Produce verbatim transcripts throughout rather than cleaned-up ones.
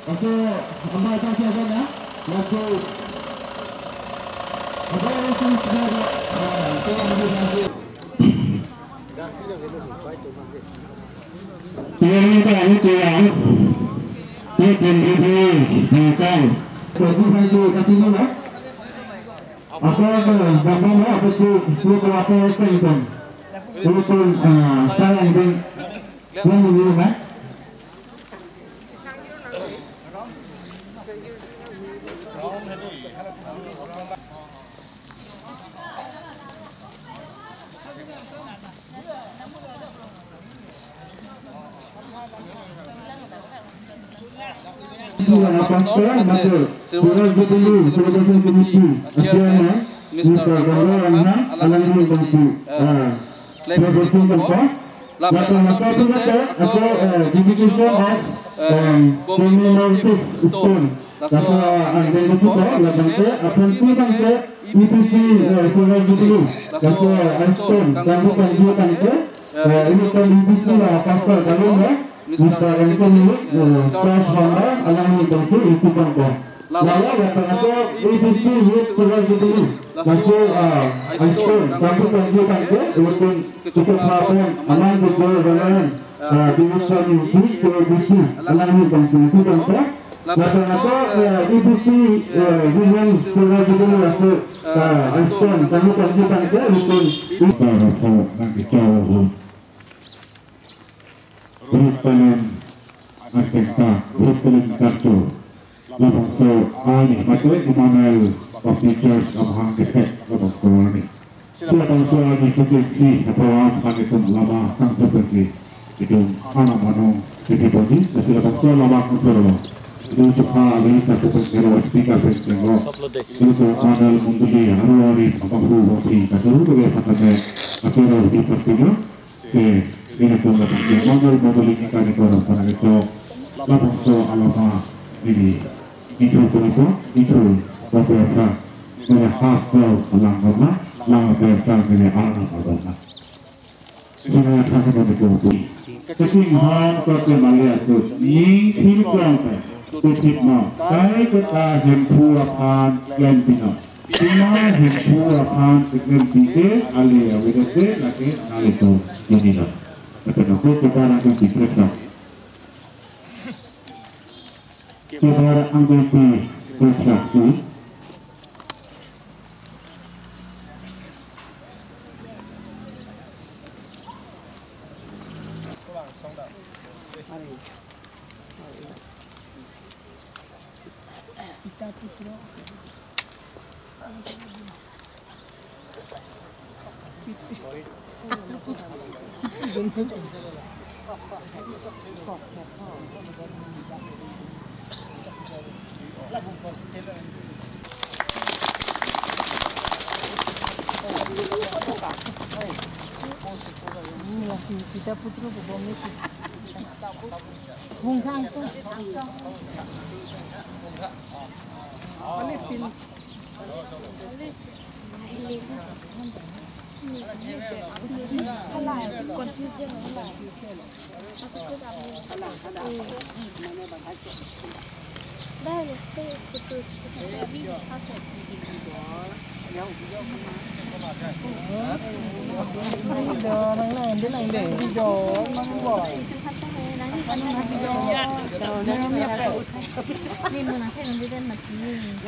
Oke, ambai tang siapa na? Laku. Ambai tang siapa? Ah, tang siapa? Tiang ni kan, tiang. Tiang ni kan. Jadi, kan, tu tadi mana? Apa tu? Gambar mana? Apa tu? Tu apa tu? Kan, kan. Tu pun, ah, sekarang ni. Yang ni kan? Silver Jubilee Celebration Committee Chairman, Mister Gambaro Ronghang, alangli bangsi, eh, flag hosting bangpo. Lapen laso aphi lote ako, eh, dedication of, eh, commemorative stone. Laso, eh, identity ko, labangke, aphrangsi bangke, E P C, eh, Silver Jubilee. Laso, eh, stone, kangpu kangju tangte, eh, ini kan E P C la pastor kalung ya. Mister Anthony, eh, Charles Wangkar, alangli bangsi isi bangko. Lalo lapen ako E P C Youth Silver Jubilee, laso, ah, Aiston, kangpu kangju tangte, ilitum kechokche aphan, amang kejo jalanan, ah, Division Youth Silver Jubilee, alangli bangsi isi bangko. Lapen ako, eh, E P C, eh, Women Silver Jubilee, laso, ah, Aiston, kangpu kangju tangte, ilitum. Kita rasa nang kecau. Rut Palen Asengka, Rut Palen Karcho, labangso arni mate Emmanuel Baptist Church amahang kethek labangso arni. Si labangso arni kethek si, hapawa aphan itum lama kangthupasi, itum anak manung, titi poti, si labangso lama kangthur lo. Itum chokha ali sa kupon kero speaker pen kero. Itum Emmanuel Mondoli, Arwari, Banghu, Bangpi, Kadaru, Bebe, Hatame, Akero, di partinya. Si, ini pun dapat dia manggil membeli ikan itu orang pada itu. Labangso alama ini itu pun itu itu beberapa punya khas dal alang lama, lama berkah ini anak lama. Sini akan kita itu. Kesingham ke Malia tu ni hilkang tu tip mau. Kai kita hempu akan klem pino. Pima hempu aphan keklem pite ale avedetsi lake nalito dunila. Lapen ako kebar angkeng pi kreksak. Kebar angkeng pi kreksak si. Pita putro ko bombe. Hung khang so. Pali pin.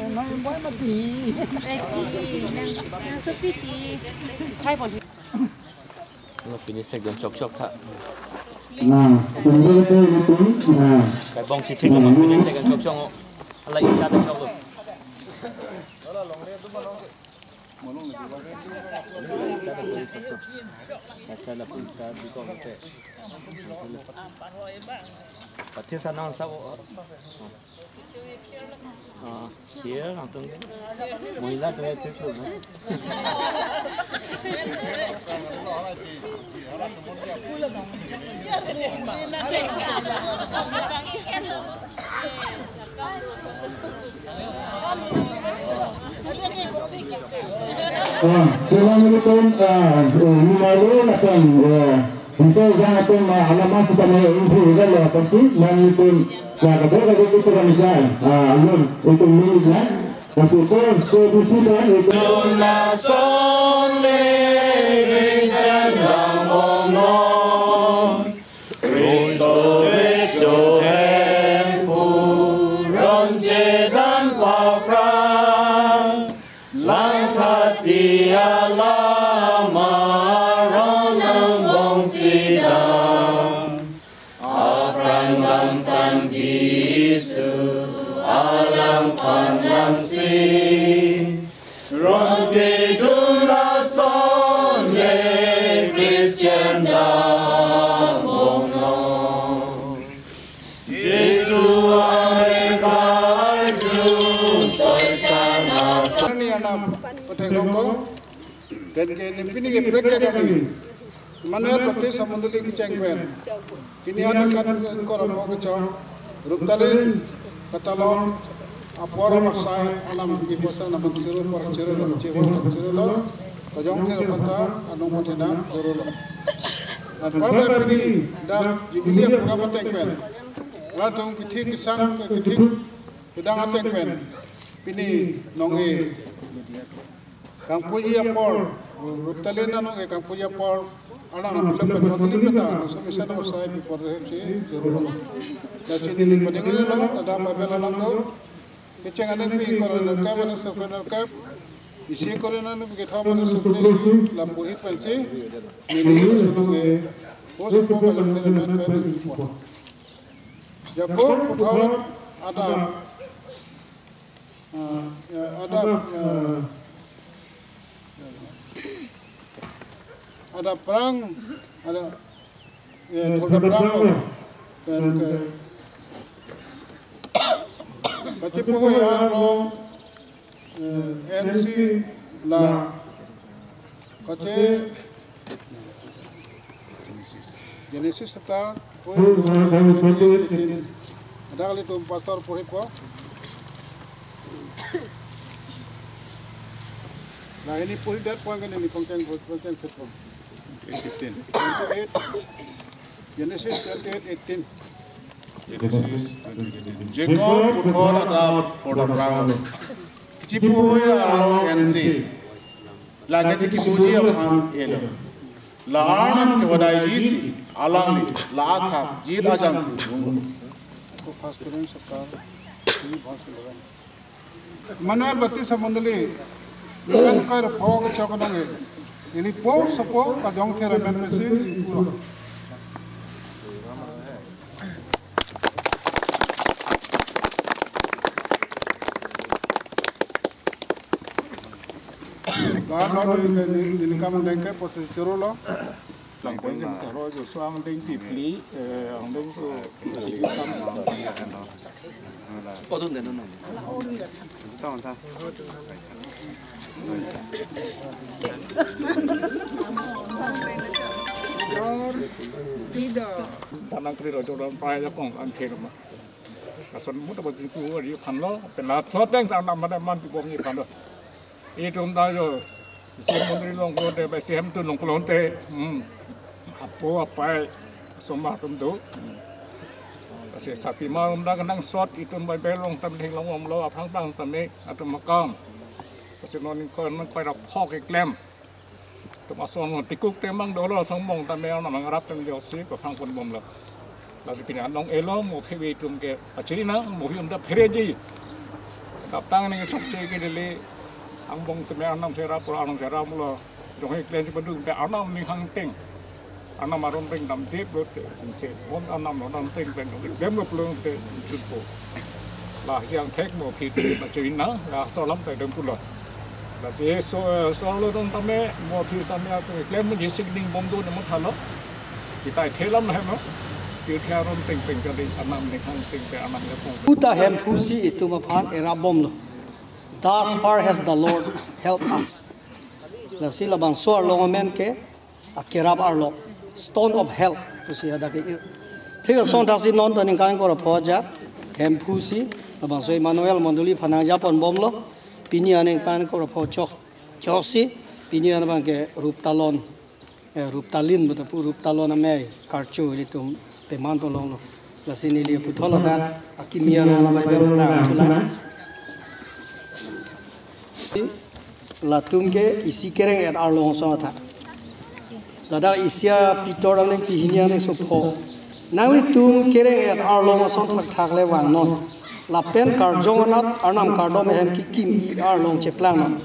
Nang boy mati. Eh, ti, nang, nang sepi ti. Hai, pon. Lo pini sek don chok chok tha. Nah, tunggu tu, tunggu. Nah. Kai bong si thik lo, pini sek don chok chok. Ala ita ta chok lo. Acha la pun ta di kong te. Pathe sa nang sa o. Ah, here langsung. Mohila tu ya, tu tu. Ah, dalam ini pun, ah, eh, lima lo lapan, eh, Anke ejang atum, ah, alama sitame info ejang lo, apotsi nangtum ya kadokave atum kami jai, ah, alun atum ni na. Apotsi ko, ko di sini itu. Lason le Christian dam bom non. Kristo vecho Hemphu ron chedan paphrang. Langtha ti alama ron angbong si dam. Apran damtang Jisu alangphan damsi. Ron kedun lason le Christian dam bom non. Jisu amekar tu soitan ason. Ni anam petek rongko. Dan ke nimpini ke prek ke kami. Emmanuel Baptist Mondoli kecheng pen. Pini aningkan kor apor kechok. Ruptalin, Katalon, apor amasai, anam di posa anam churu apor churu lo, chewa churu lo. Kajongthe aphan ta, anong pathena churu lo. Dan pada pini, dak Jubilee program ateng pen. Latum kithi kisang, kithi kedang ateng pen. Pini nong-e kangpuji apor, Ruptalin anong-e kangpuji apor, anang apilep pen Mondoli pen ta, so misa na usai pi por hem si, juru lo. Lasi neli pading lo, ada apa bela nang do. Kecheng aningpi kor nerkep, anang sokre nerkep. Isi kor anang ketha anang sokre si, lapu hi pensi. Neli nong-e, post po kalang tele men pen po. Jacob puthot ada, ah, ya, ada, ah, ada perang, ada, ya, ada perang. Dan ke, kachipuhui arlo, eh, M C la kache Genesis chapter twenty-eight, eighteen. Ada kali tum pastor puri po. Nah, ini puri dat point kan ini pangkeng pangkeng fifteen. Twenty-eight. Genesis twenty-eight eighteen. Genesis twenty-eight eighteen. Jacob puthot adap phor dap rang. Kachipuhui arlo ansi. Lake chikimpuji aphan elo. La Arnam kehodaiji si alangli la athak jit ajang kevung. First Corinthians chapter three verse eleven. Emmanuel Baptist Mondoli, ningkan kar apor kechok anong-e. Neli po sopo kajongthe ramen pensi ingkuro. Lahat lo, neli, neli, neli kam angdeng ke post churu lo. Langpon jeng karo jo so angdeng phli, eh, angdeng so. Tong ta. Panang kri lo joran pai jakong angkhe ma. Lason muta bot itu ari phan lo, pen la thoteng ta nam mana man pi bom ni phan lo. Itum ta jo, C M Mondoli along pulote, ba C M atum along pulote, hmm, apo apai, asomar atum do. Hmm. Lasi sapi ma um da kenangsot, itum bai belong tam ding long om lo, aphrang tang tame, atum akam. Lasi non ingkoi, non koi ra phok keklem. Atum ason tikuk temang dolo, asong mong tame, anam ngarap tem joksi, aphrang pon bom lo. Lasi pini anong-e lo, mo phevi atum ke pachiri nang, mo phi um ta phereji. Daptang ni chokche ke dili, angbong tame arnam sera pura arnam sera mulo. Jong he klen si padu te arnam ning hang teng. Arnam aron teng dam dip lo te, che, bon arnam lo dam teng pen, dem lo pulo te, chut po. Lasi angthek mo phi te pachiri nang, la to lam te dem pulo. Lasi so, so lo dong tame, mo phi tame atum klem mo jesik ding bom do ne mo thalo. Kita thelam hem no. Tirthe aron teng teng kali arnam ning hang teng pe arnam ya pong. Puta Hemphu si itum aphan erap bom lo. Thus far has the Lord helped us. Lasi labangso arlong amen ke, akerap arlong. Stone of help. Pusi ada ke ir. Thik ason thasi non ta ningkan kor apho ajat. Hemphu si, labangso Emmanuel Mondoli aphan nangja pon bom lo. Pini aningkan kor apho chok. Chok si, pini aningkan ke Ruptalon. eh, Ruptalin, bata pu Ruptalon amei, karcho ilitum teman polonglo. Lasi neli puthot ladak akimi arong Bible lang thulang. Latum ke isi kereng-et arlo asong athak. Ladak Isi a-Pitor angdengpi hini angdengso pho. Nanglitum kereng-et arlo asong thakthak le vangnon. Lapen karjong anat Arnam kardom ahem kekim-i arlo cheplangnon.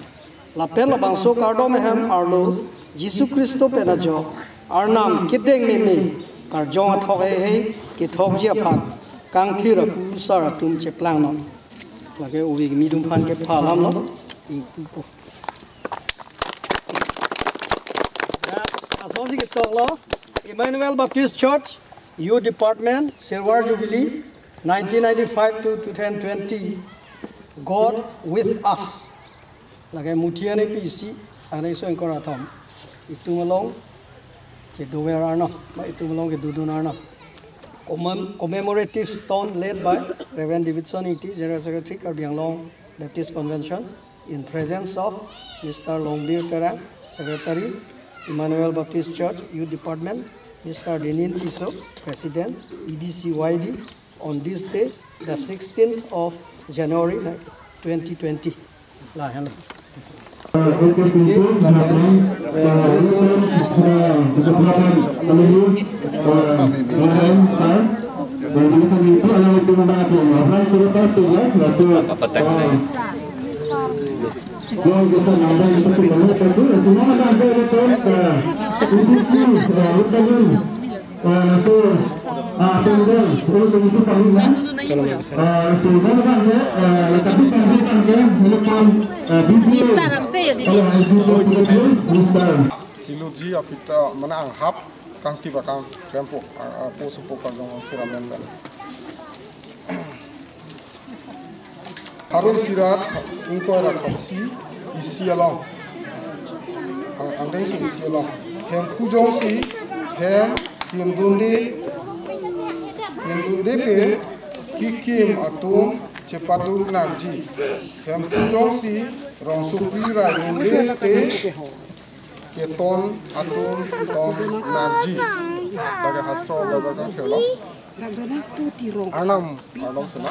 Lapen labangso kardom ahem arlo Jisu Khristo pen ajok Arnam kedeng meme karjong athok heihei kethokji aphan kangthir akurusar atum cheplangnon. Lake ove kimi atum aphan kepha alamlo. Asonsi ketoklo, Emmanuel Baptist Church, Youth Department, Silver Jubilee, nineteen ninety-five to two thousand twenty, God with us. Lake muthi anepisi, anai so engkor athom. Itum along kedover Arnam, ba itum along kedodun Arnam. Commem-, commemorative stone laid by Reverend Davidson Ingti, General Secretary, Karbi Anglong Baptist Convention, in presence of Mister Longbir Terang, Secretary, Emmanuel Baptist Church Youth Department, Mister Denin Tisso, President, E B C Y D, on this day, the sixteenth of January, twenty twenty. Lahenlo. Minister ang sa'yo, didi. Mister. Kiluji apita mane anghap kangtip akam kempo, a, a, poso po karjong kangthir amen pen. Harun Sirat ingkoi ra throksi isi along. Ang, angdengso isi along. Hemphu jongsi hem kindunde, kindunde te kekim atum chepaduk nangji. Hemphu jongsi rongsopi ra dunde te keton atum ton nangji. Lake hastro Bible kangthirlo. Arnam, Arnam sena.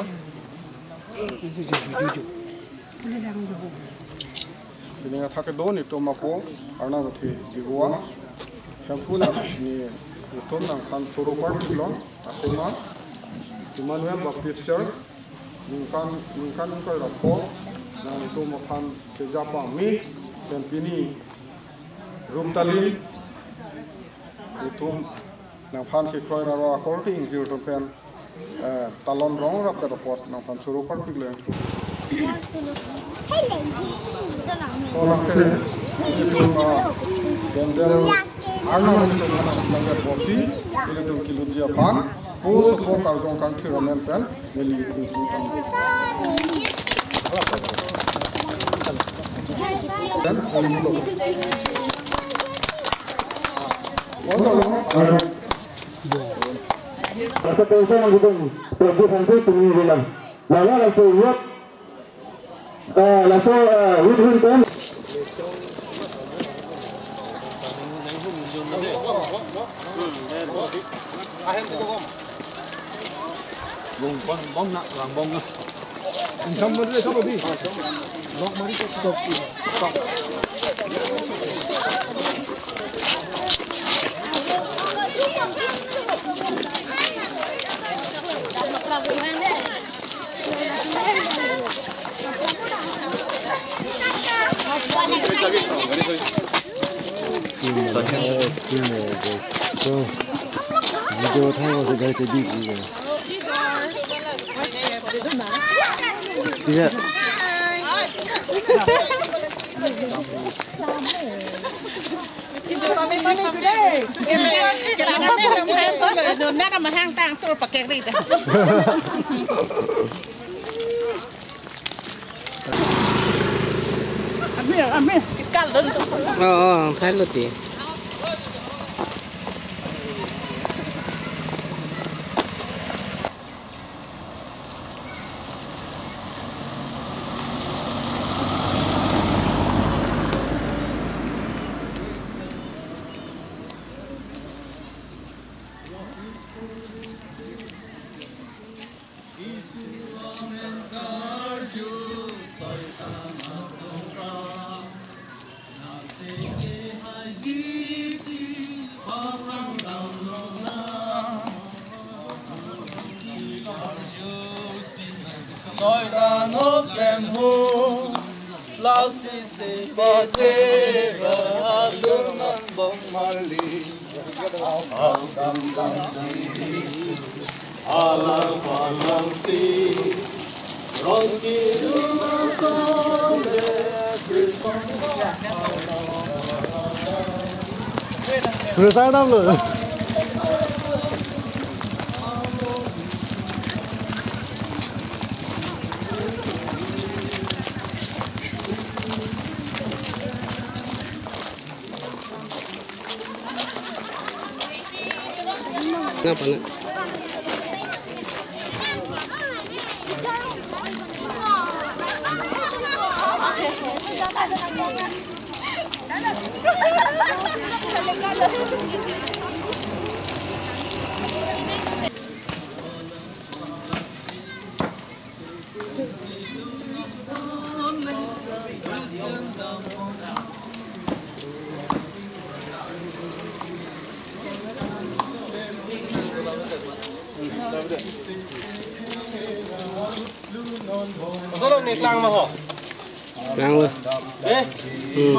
Sining athak kedo nelitum apo Arnam athe diwa. Hemphu nang nelitum nangphan choro parpiklo. Athema Emmanuel Baptist Church ningkan, ningkan ingkoi ra pho nangtum aphan kejapami pen pini Ruptalin itum nangphan kekroi ra ro akorte ingjir atum pen, eh, talon rong rap kedopot nangphan choro parpiklo. Ko lake itum, ah, bendel Arnam itum nang langgar bosi, ilitum kiluji aphan, poso po karjong kangthir amen pen, neli itum itum. Pen, pen, pen. Laso pension ang gudung, Prabu Sanjay Tumi bilang. Lala laso yot, eh, laso, eh, win win pen. Bong, bong, bong na, lang bong na. Ang sambal na, sambal di. Bong mari ko. Video thang ko se gai che di ki. Siya. Nara mahang tang tur pakek ri ta. Ami, ami. Kal don. Oh, oh, thai lo ti. Soitan oklem ho, lasi se pate ra, lungan bom mali. Alang alang si, rong kidum asam le, Berusaha tam lo. Kenapa, Nak? Kosonlo, ne klang ma ho? Klang lo. Eh? Hmm.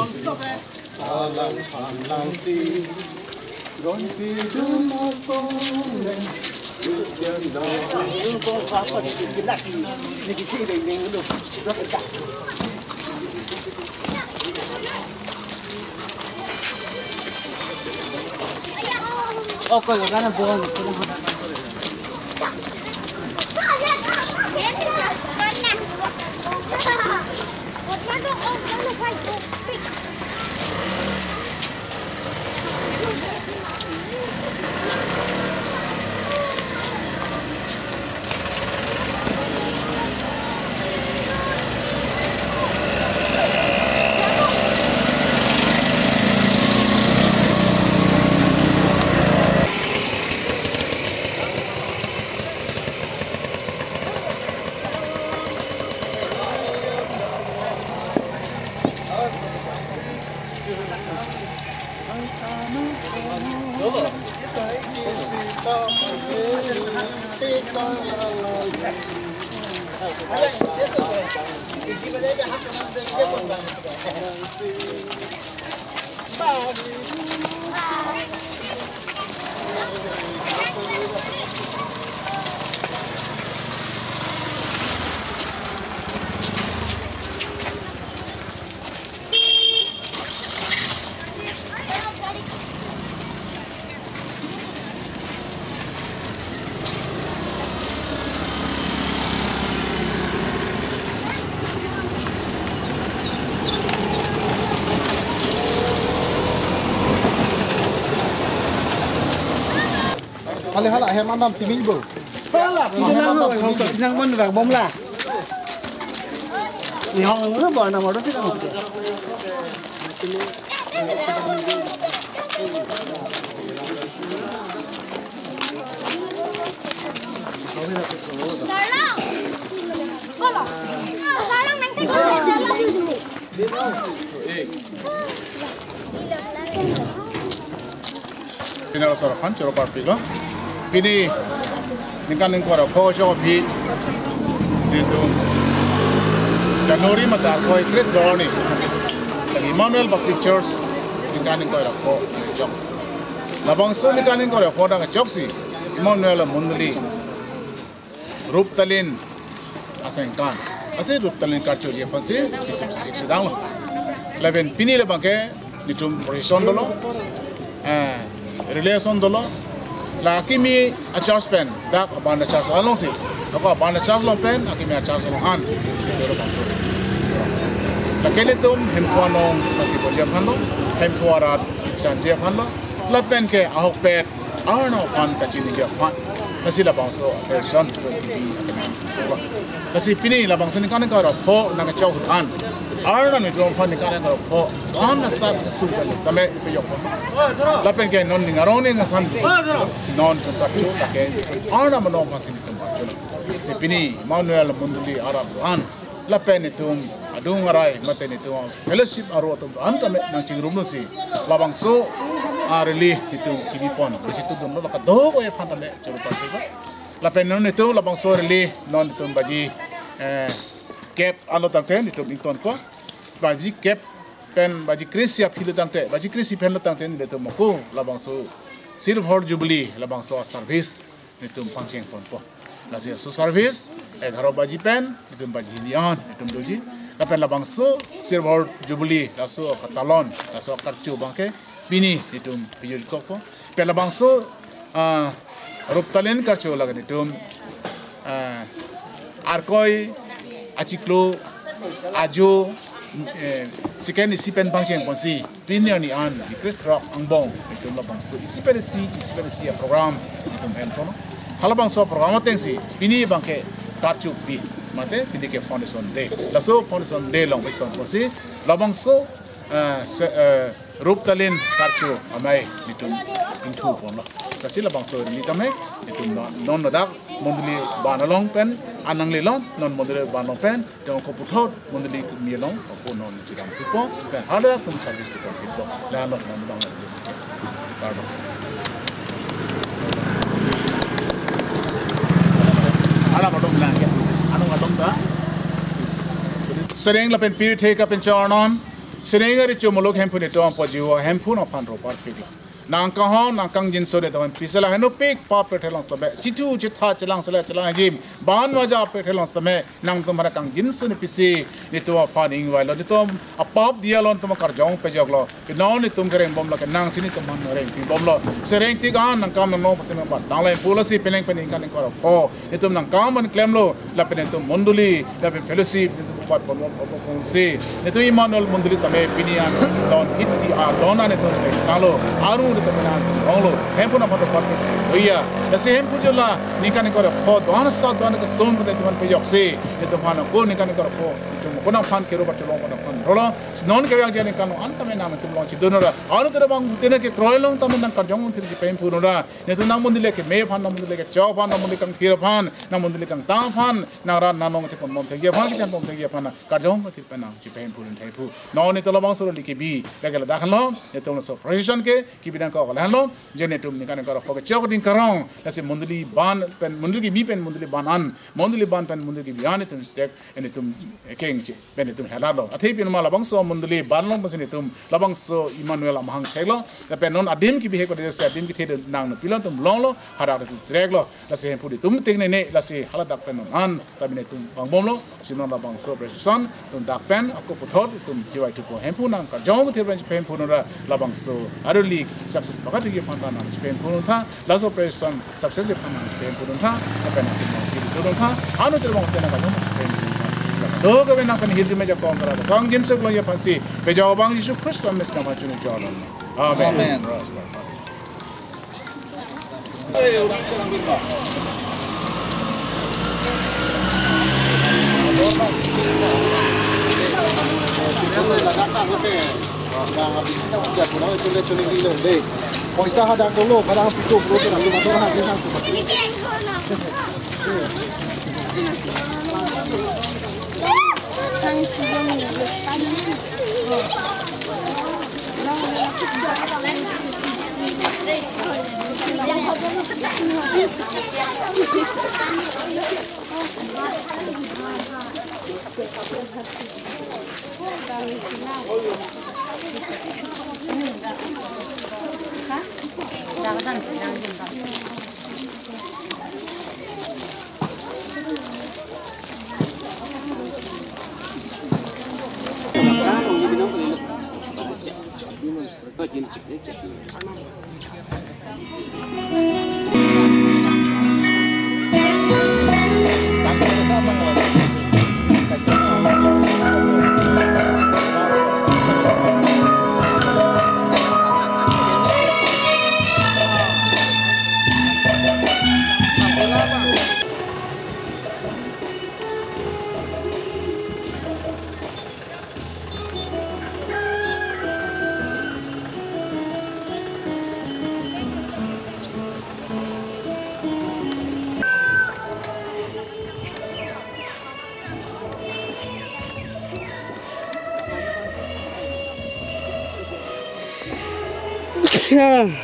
Hale hala hem andam simi bo. Hala, pinang mo, pinang mo, pinang mo, bomla. Ni hong mo ba na mo pinang mo. Pini arloso aphan choro parpiklo. Pini ningkan ingkoi ra pho chok aphi, itum January masa ingkoi tret arni, lake Emmanuel Baptist Church ningkan ingkoi ra pho chok. Labangso ningkan ingkoi ra pho dang choksi Emmanuel Mondoli Ruptalin asengkan. Lasi Ruptalin karcho ji aphansi itum sik sedang lo. Lapen pini labang ke itum relation dolo, eh, relation dolo. La akimi a-church pen dak abang a-church alongsi, ako abang a-church along pen akimi a-church along an. Lake ilitum Hemphu anong kaki bo ji aphan lo, Hemphu arat ipchan ji aphan lo. Lapen ke ahokpet Arnam aphan kachini ji aphan. Lasi labangso relation to kibi akenan. Lasi pini labangso ningkan ingkoi ra pho nangkachok ahut an, Arnam netum aphan ningkan ingkoi ra pho, an asat su kali same pejok. Lapen ke non ning arong ning asan si non chun karchu lake Arnam non aphan si netum karchu. Si pini Emmanuel mondoli arat an lapen netum adung arai mate netum fellowship aro atum an tame nangchingrum si labangso a rally netum kibipon. Situ dun lo kadokave aphan tame churu parti ko. Lapen non netum labangso rally non netum baji, eh, kep alo tangte netum ington ko. Baji kep pen baji kre-isi aphi lo tangte, baji kre-isi pen lo tangte netum ako labangso Silver Jubilee labangso service netum pangcheng ponpo. Lasi laso service egharo baji pen netum baji hini an netum doji. Lapen labangso Silver Jubilee laso katalon, laso karchu abangke pini netum pejut kokpo. Pen labangso, ah, Ruptalin karchu lake netum, ah, Arkoi, achiklo, ajo, eh, second isi pen pangcheng ponsi pini arni an Eucharist rok angbong netum labangso isi pen isi, isi pen isi a-program netum enpono. Halabangso program atengsi pini abangke karchu pi mate pini ke foundation day. Laso foundation day along pachethon ponsi labangso, eh, se-, eh, Ruptalin karchu amei netum ingthu ponlo. Lasi labangso rally tame netum non, non ladak mondoli ban along pen an nanglelo, non mondoli ban along pen, tong koputhot mondoli kimi along ako non chidam thupo pen hala atum service thupo thupo. La non non bang la. Pardon. Ala kadom na ya. Ano kadom ta? Sereng lapen pirthe kapinchornon. Sereng ari chumuluk Hemphu netum apot jiwo Hemphu nangphan ropar pik. Nangkahong nangkangjinso netum aphan pisi la henopik pap pirthe along sitame. Chithu chitha chelang sela chelang jim. Ban waja pirthe along sitame. Nangtum aphan kangjinso nepisi netum aphan ingvailo. Netum apap diya lo, netum karjong pejoklo. Pini netum kereng bomlo, kenangsi netum aphan rengpi bomlo. Sereng tik an nangkam nangno pasin nangbat nang lain pulo si penang pen ningkan ingkoi ra pho netum nangkam an klemlo, lapen netum mondoli, lapen fellowship netum bat pon pon pon si netum Emmanuel mondoli tame pini an don hiti a don an netum tanglo, aru netum nang onglo, Hemphu nangphan ropar pik. Oh iya, lasi Hemphu jula ningkan ingkoi ra pho don sa don kesung netum aphan pejoksi netum aphan ako ningkan ingkoi ra pho netum ako nangphan kero kachelong ako nangphan rolo. Si non kevang jani kanu an tame nangtum along chidunra. Anu tera bang tena kekroi along tame nangkarjong thir chipemphu nura. Netum nang mondoli keme aphan, nang mondoli kechok aphan, nang mondoli kangthir aphan, nang mondoli kangtang aphan, nang rat nang nong thepon bom thekji aphan, kechan bom thekji aphan, karjong thir pen nang chipemphu nang thephu. Non netum labangso rally kebi, lake ladak lo, netum laso procession ke, kebi nangkok lahenlo, je netum ningkan ingkoi ra pho kechok ding karong, lasi mondoli ban pen, mondoli kebi pen mondoli ban an, mondoli ban pen mondoli kebi an netum chek, netum kengche pen netum helatlo. Athe pini ma labangso mondoli ban along pensi netum labangso Emmanuel amahang theklo. Lapen non adim kebihek pada si adim kethe nang no pilo netum longlo, hadak netum treklo. Lasi Hemphu netum tengne ne, lasi haladak pen non an tame netum vangbomlo. Si non labangso procession netum dak pen ako puthot netum chivai thupo, Hemphu nangkarjong thir pen chipemphu nura. Labangso a rally success pakat thekji aphan nang chipemphu nang tha. Laso procession success aphan nang chipemphu nang tha, lapen nang chipemphu nang tha, anu tera bang tena kalong chipemphu nang tha. Dokave nangphan hirjume jakong kara, kangjinso klong aphan si, pejok abang Jisu Khristo amen si nangphan chunujor lon. Amen. Amen. Rasta. Poisa hadak dolo, kadang pito puluh tu nanti motor hadak sang tu. Khan.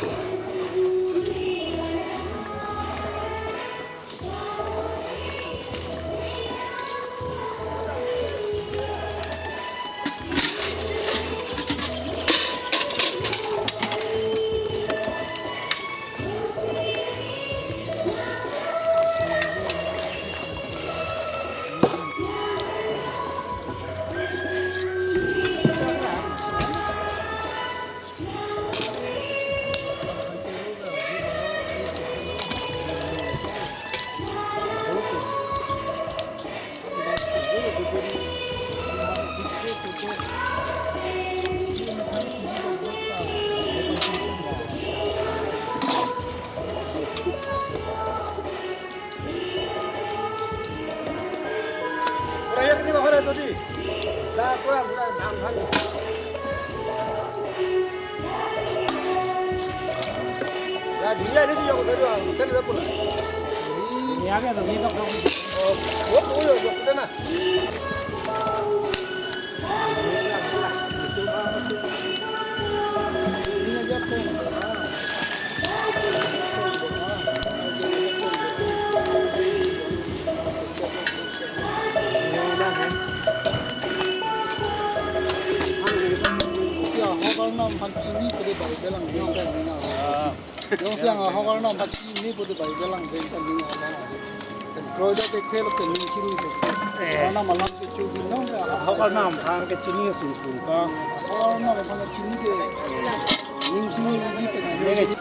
Pura ya kini bahar itu di. Dah, kurang, kurang, dalam hal. Ya, dunia ini sih yang saya doang, saya tidak pernah. Ini apa tuh? Ini dok, dok. Oh, oh, oh, ya, ya, sudah nah. Si ahok arnam aphan chini pede bai belang deng kan nina. Jongsi ahok arnam aphan chini pede bai belang deng kan nina. Kroida te khel ke ning chini. Eh. Arnam alam ke chu din nong. Ahok arnam aphan ke chini sung sung ka. Ahok arnam aphan chini ke ning chini di pe. Neng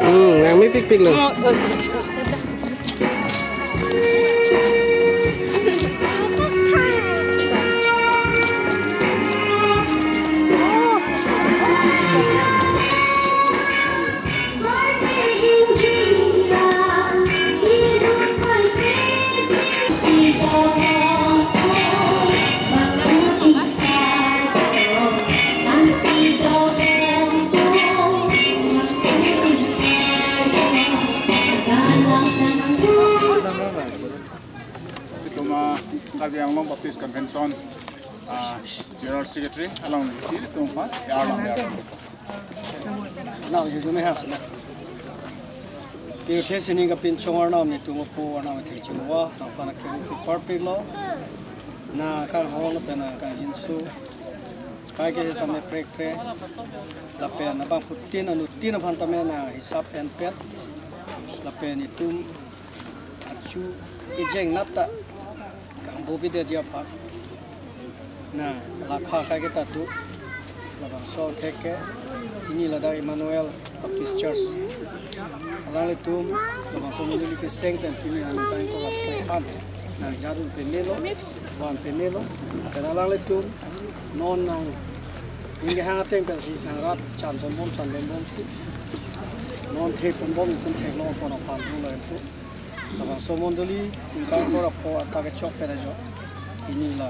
Hmm, nang mepikpik lo. Itum, ah, Karbi Anglong Baptist Convention, ah, General Secretary along isi itum aphan ya alam ya. Nang hijume hasna. Pirthe sining kapinchong arnam netum apo arnam athe chingwa nangphan akemu pi parpik lo. Nangkanghon lapen nangkangjinso. Kai ke tame prekpre. Lapen abangphutin anuttin aphan tame nanghisap enpet. Lapen itum achu ijeng nata kangbo bide ji aphan. Nang lakha kai ke tatu. Labangso thek ke pini ladak Emmanuel Baptist Church alanglitum labangso mondoli keseng pen pini nangkangkok aphan nang jadun pemelo, van pemelo. Pen alanglitum non nang ingkehang ateng pensi nang rat chan ponbom chan ponbomsi non thek ponbom itum theklong pon aphan dun lo itum. Labangso mondoli ingkangkok apho atak kechok pen ajo pini la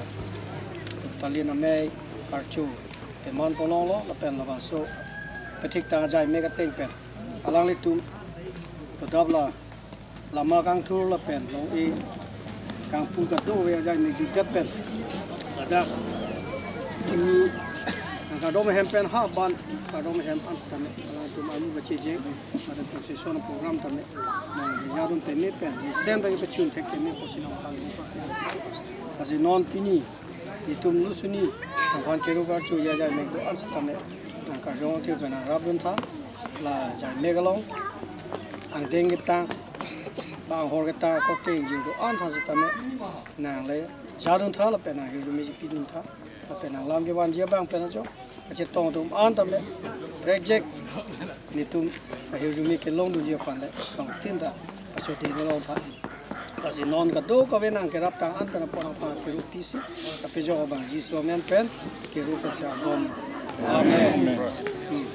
Talin amei karcho eman ponlonglo lapen labangso pethik tang ajai mek ateng pen alanglitum pedap la Lama kangthur lapen long-e kangpu kadokave ajai me jutgat pen, ladak pini kardom ahem pen ha ban kardom ahem an setame alangtum amu kachejeng, ladak procession program tame nangkejadun peme pen mesen ta kepachun thek peme pusi nangphan. Lasi non pini itum lusuni nangphan keru karchu ajai mek do-an setame nangkarjong thir pen nangrapdun tha. La ajai mek along angdeng ketang, ba anghor ketang, akorte ingjir do-an aphan setame nangle jadun tha lapen nanghirjume pidun tha lapen nanglam kevanji abang pen ajo kachetong atum an tame prek jek netum ahirjume kelongdunji aphan le tongtin ta acho ding long tha. Lasi non kadokave nangkerap tang an pen apot nangphan keru pisi kapejok abang Jisu amen pen keru pasi adom. Amen. Hmm.